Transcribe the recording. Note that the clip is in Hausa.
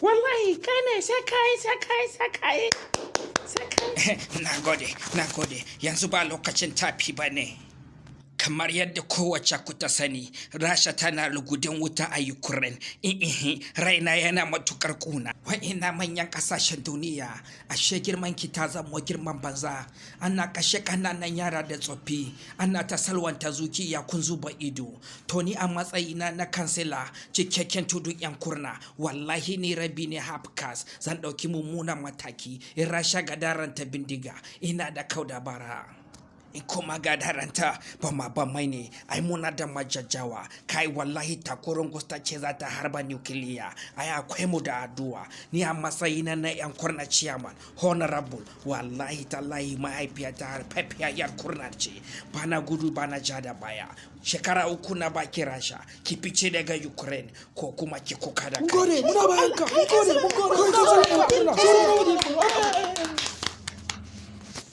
Wallahi kai ne, sai kai, sai kai, sai kai, sai kai. Na gode, na gode. Yanzu ba lokacin tafi ba ne. Kamar yadda kowace ku ta sani, Rasha tana lugudin wuta a Ukraine. I'ihi, raina yana matukar kuna. Wa'ina manyan kasashen duniya, ashe girman ki ta zama girman banza. Ana kashe kananan yara da tsoffi, ana ta salwanta zuciya, kun zuba ido. To ni a matsayina na kansila cikakken tudun yan kurna, wallahi ni rabi ne, half caste, zan ɗauki mummunan mataki in Rasha gadaranta bindiga, ina da kau da bara. In kuma gadaranta ba ma ba mai ne, ai muna da majajjawa. Kai, wallahi takurin gusta ce za ta harba nukiliya. Ai akwai mu da addu'a. Ni a matsayina na yan kurna chairman honorable, wallahi tallahi mahaifiyata harfafiya yar kurna ce. Bana gudu, bana ja da baya. Shekara 3 na baki, Rasha, ki fice daga Ukraine ko kuma ki kuka da Mun kai. gode, muna bayan ka. Mun gode, mun gode.